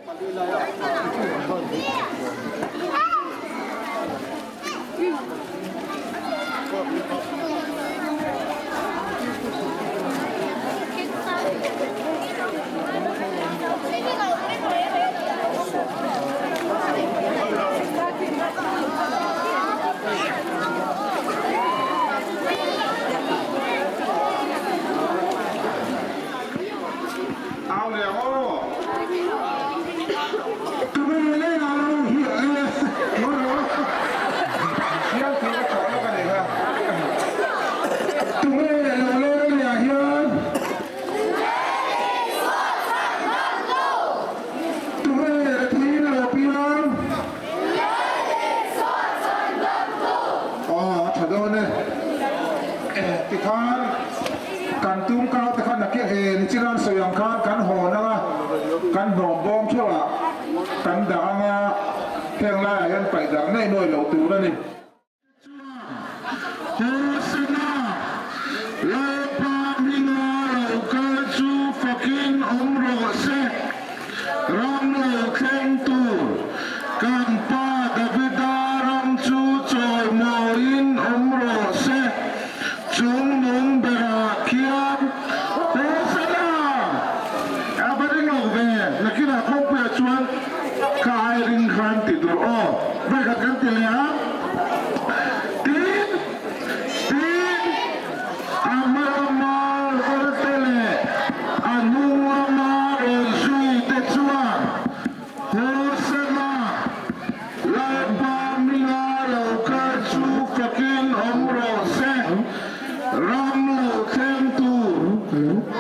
Au leh ang aw. Kan tum kau te kha nakin e nichiran sawi ang khan kan hawn anga kan hnawm bawm theuh ah kan dah anga heng laiah hian paih darh ngei nuai loh tur a ni. Hosana, Lalpa hminga lo kal chu fakin awm rawh se, ram lo thleng tur kan pa Davida ram chu chawimawiin awm rawh se. Chung nung berah khian Hosana! A va ring lo ve, nakinah khawmpuiah chuan ka ai ring khan ti tur aw, vawikhat kan ti leh a, tin, tin, a hma lama rawlte leh a hnung lama rawn zui te chuan Hosana! Lalpa minga lo kal chu fakin awm rawh se, ram lo thleng tur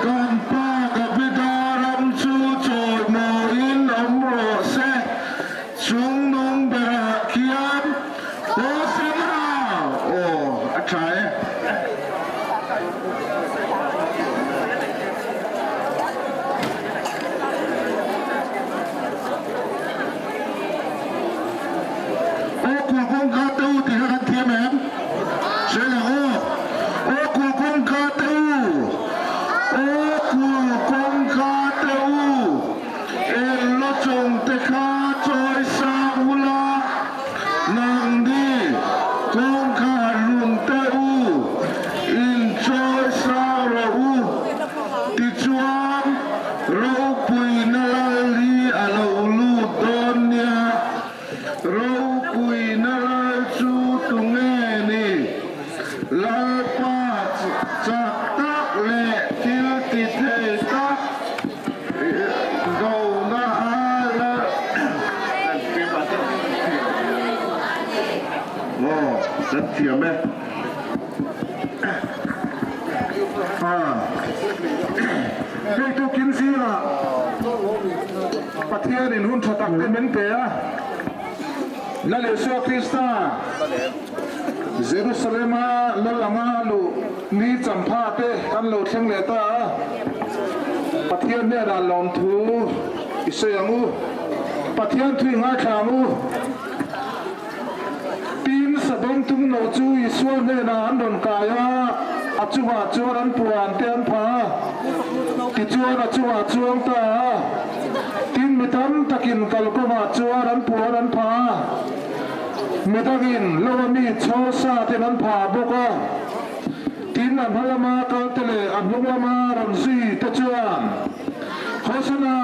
kan pa Davida ram chu chawimawiin awm rawh se, chungnung berah khian Hosana! Aw, a tha e. Aw kul kawngka te u tih kha kan thiam em? Hre lo aw. Aw kul kawngka te u. Aw kul kawngka te u. Eng lo chung te kha chawi sang ula nangni kawngka hlun te u in chawi sang rawh u. Tichuan Ropuina lal hi a lo lut dawn nia, Ropuina lal chu tunge ni? Lalpa chak tak leh thil ti thei tak dona a lal Aw, kan thiam e. Hei tukin zingah Pathianin hun tha tak te min pe a, Lal Isua Krista Jerusalema lal anga luh ni champha te kan lo thleng leh ta a, Pathian hnenah lawmthu i sawi ang u, Pathian thu i ngaithla ang u. Tin, Sabengtung no chu Isua hnenah an rawn kai a, a chungah chuan an puan te an phah a, tichuan a chungah chuang ta a. Tin, mi tam takin kalkawngah chuan an puan an phah a, mi dangin lo a mi chhawr sa ten an phah bawk a. Tin, a hma lama kalte leh a hnung lama rawn zui te chuan, Hosana,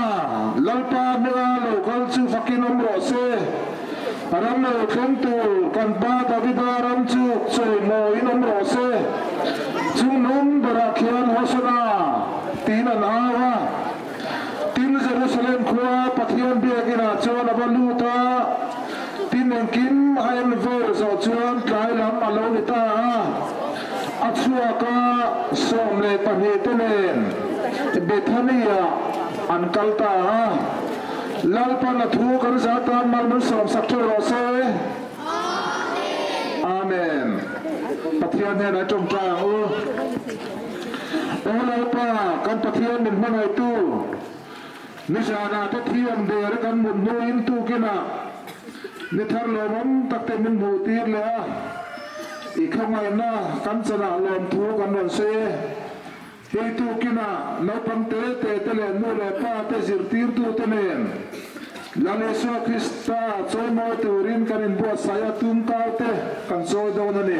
Lalpa hmela lo kal chu fakin awm rawh se. Ram lo thleng tur kan pa Davida ram chu chawimawiin awm rawh se. Chung nung berah khian Hosana! tiin an au a. Tin, Jerusalem khua Pathian biakinah chuan a va lut a, tin engkim a en vel zawh chuan tlai lam a lo ni ta a. A chhuak a, 12 te nen Bethany-ah an kal ta a. Lalpan a thu kan zah tan mal min sawmsak theuh rawh se. Amen. Pathian hnenah i tawngtai ang u. Aw Lalpa, kan Pathian min hmangaihtu, nizanah te thi ang der a kan mut hnuin tukinah ni thar lawmawm tak te min hmuh tir leh a, i khawngaihna kan chanah lawmthu kan rawn sawi e. Hei tukinah naupang te te te leh nu leh pa te zirtirtute nen Lal Isua Krista chawimawi turin kan inbuatsaih a, tumkar te kan chawi dawn a ni.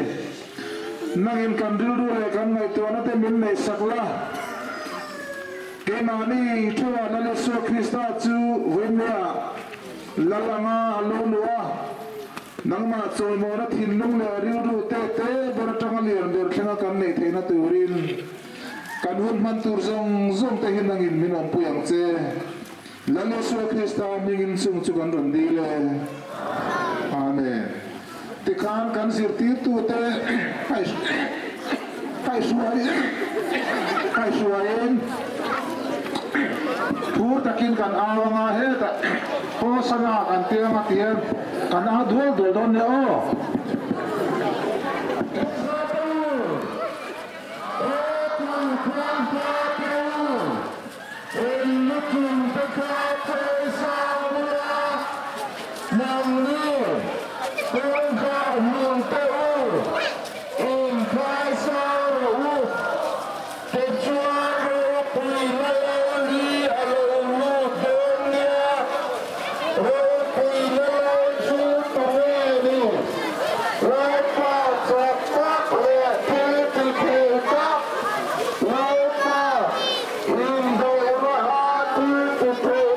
Nangin kan rilru leh kan ngaihtuahna te min neihsak la. Keimahni theuhah Lal Isua Krista chu vawiinniah Lal anga a lo luh a, nangmah chawimawna thinlung leh rilru te te ber atanga lian ber thlenga kan neih theihna turin kan hun hman tur zawng zawng te hi nangin min awmpui ang che. Lal Isua Krista hmingin chung chu kan rawn dil e. Amen. Tikhan kan zirtirtute kaihhruaiin phur takin kan au anga hetah Hosana kan ti anga tihian kan au dual dual dawn nia aw. Lalpa, Indawhna a ti ti thei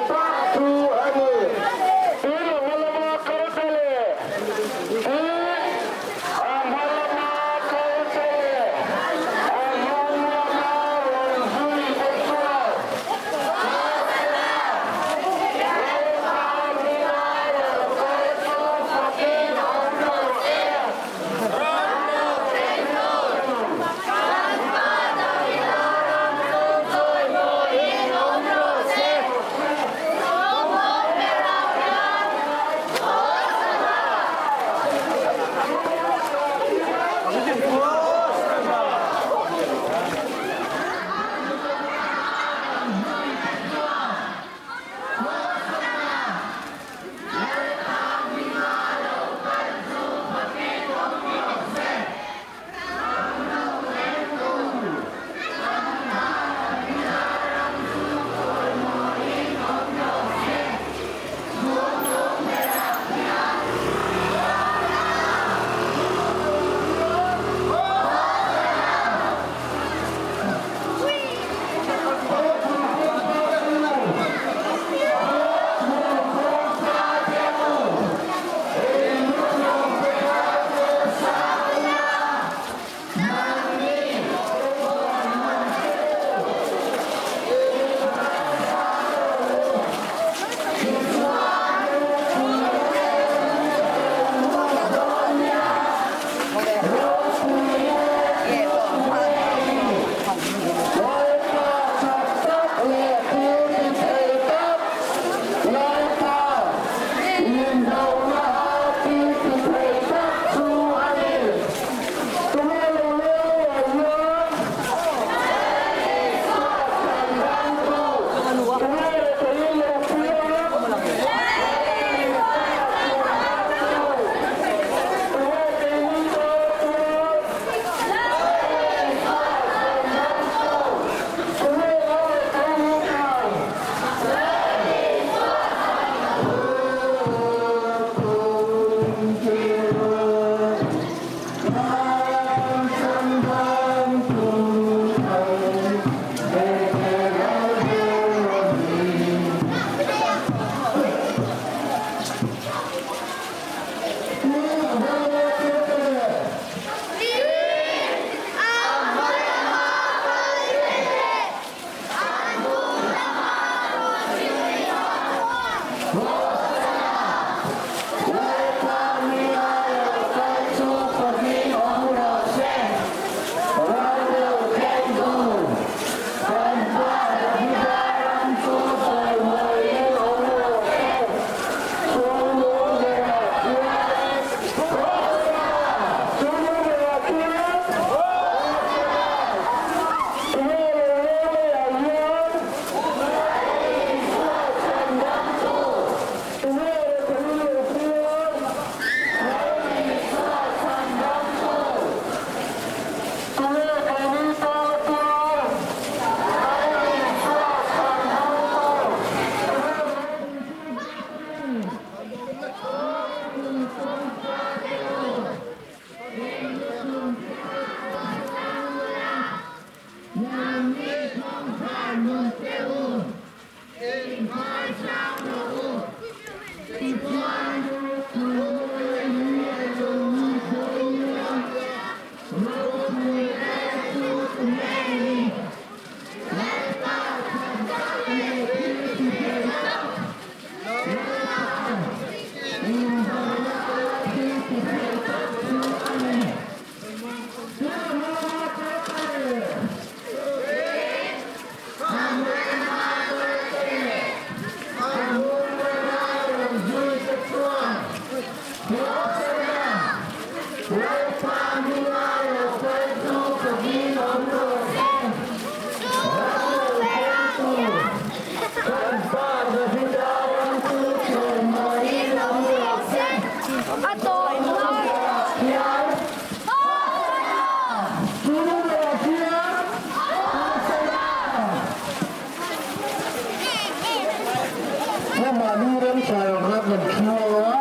kan thiang a,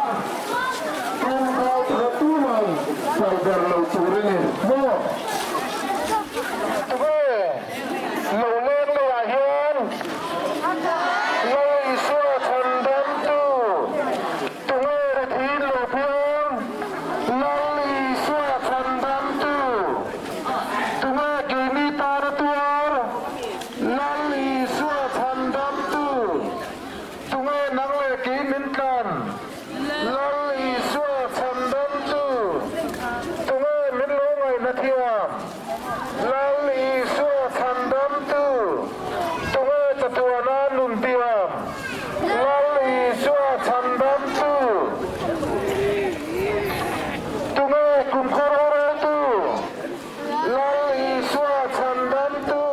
kawngka tha tuman pai ber lo tur a ni maw? Tunge lo leng leiah hian Lal Isua chhandamtu? Tunge rithin lo piang? Lal Isua chhandamtu. Tunge keini tana tuar? Lal Isua chhandamtu. Tunge nang leh kei min tlan? Lal Isua chhandamtu. Tunge min lo ngaihna thiam? Lal Isua chhandamtu. Tunge chatuana nun tiam? Lal Isua chhandamtu. Tunge kumkhua roreltu? Lal Isua chhandamtu.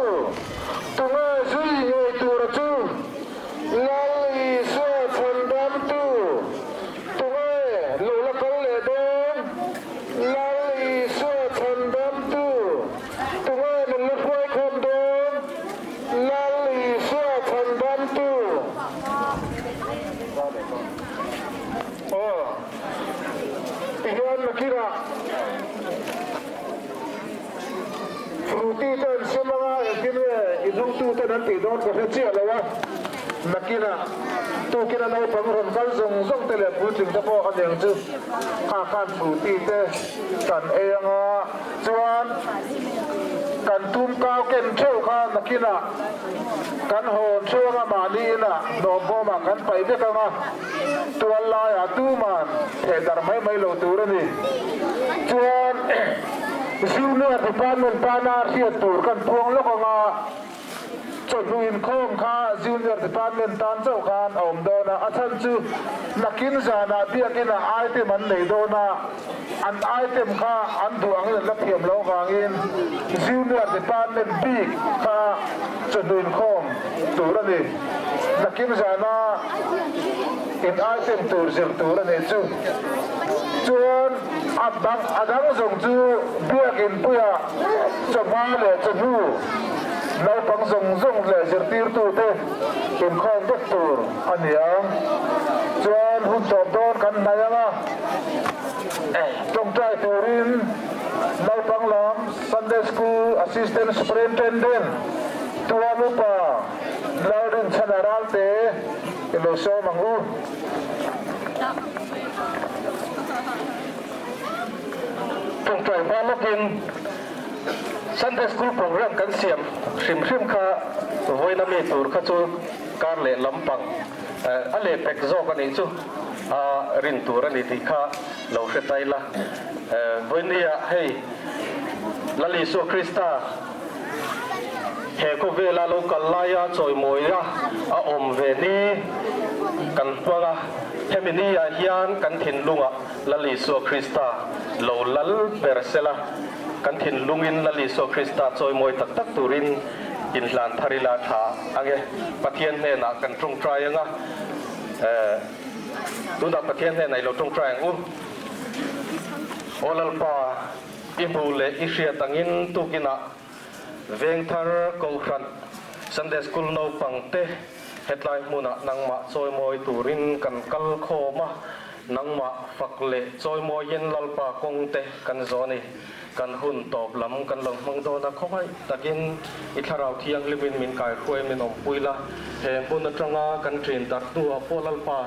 Tunge zui ngei tura chu? Lal Isua chhandamtu. Tunge lo la kal leh dawn? Lal Isua chhandamtu. Tunge min la hruai khawm dawn? Lal Isua chhandamtu. Aw, tihian nakinah Fruity te an sem anga engtin nge i hnungtuten an tih dawn ka hre chiah lo a, nakinah tukin a naupang rawn kal zawng zawng te leh puitling te pawh a niang chu kha khan Fruity te kan ei anga chuan kan tum kau ken theuh kha nakinah kan hawn theuh anga mahni inah hnawhbawmah kan paih vek anga. Tual laiah tuman theh darh mai mai lo tur a ni. Chuan Junior Department tana hriat tur kan puang lawk ang a, chawhnu inkhawm kha Junior Department tan chauh khan a awm dawn a, a chhan chu nakin zanah biakinah item an nei dawn a, an item kha an duh angin an la thiam loh avangin Junior Department bik kha chawhnu inkhawm tur a ni. Nakin zana in item tur zir tur a nih chu. Chuan a dang a dang zawng chu biakin puia chawhma leh chawhnu naupang zawng zawng leh zirtirtute inkhawm vek tur a ni ang. Chuan hun tawp dawn kan hnaih ang a, tawngtai turin naupang lam Sunday School Assistant Superintendent Tuan Upa Lalrinchhana Ralte i lo sawm ang u. Tawngtai hma lawkin Sunday School program kan siam hrim hrim kha vawiina mi tur kha chu kar leh lampang a lehpek zawk a nih chu a rin tur a ni tih kha lo hre tai la. Vawinia hei Lal Isua Krista He khawvela lo kal laia chawimawia a awm ve ni kan hmang a, hemi niah hian kan thinlungah Lal Isua Krista lo lal ber sela, kan thinlungin Lal Isua Krista chawimawi tak tak turin inhlan thar ila tha ang e. Pathian hnenah kan tawngtai ang a, tunah Pathian hnenah i lo tawngtai ang u. Aw Lalpa, I hmuh leh i hriat angin tukinah Vengthar Kohhran Sunday School naupangte hetlai hmunah nangmah chawimawi turin kan kal khawm a, nangmah fak leh chawimawiin Lalpa kawngte kan zawh a ni. Kan hun tawp lam kan lo hmang dawn a, khawngaih takin i thlarau thianghlimin min kaihruai min awmpui la, he hmun atanga kan ṭin darh hnuah pawh Lalpa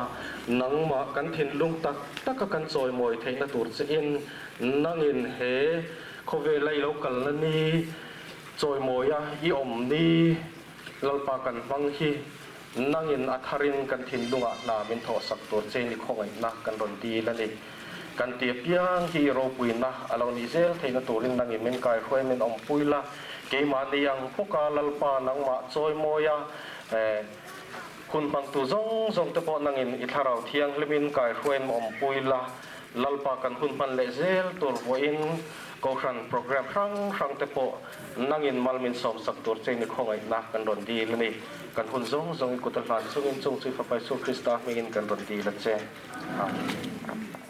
nangmah kan thinlung tak taka kan chawimawi theihna tur chein Nangin he khawvela i lo kalna ni, chawimawia i awm ni, Lalpa kan hmang hi nangin a tharin kan thinlungah hna min thawhsak tur che ni khawngaihna kan rawn dil a ni. Kan ti apiang hi i ropuina a lo nih zel theihna turin nangin min kaihruai min awmpui la, keimahni ang bawka Lalpa nangmah chawimawia hun hmangtu zawng zawng te pawh nangin i thlarau thianghlimin kaihruai min awmpui la, Lalpa kan hun hman leh zel tur vawiin Kohhran program hrang hrang te pawh nangin mal min sawmsak tur chein i khawngaihna kan rawn dil a ni. Kan hun zawng zawng i kut a hlan chungin chung chu i Fapa Isua Krista hmingin kan rawn dil a che. Amen.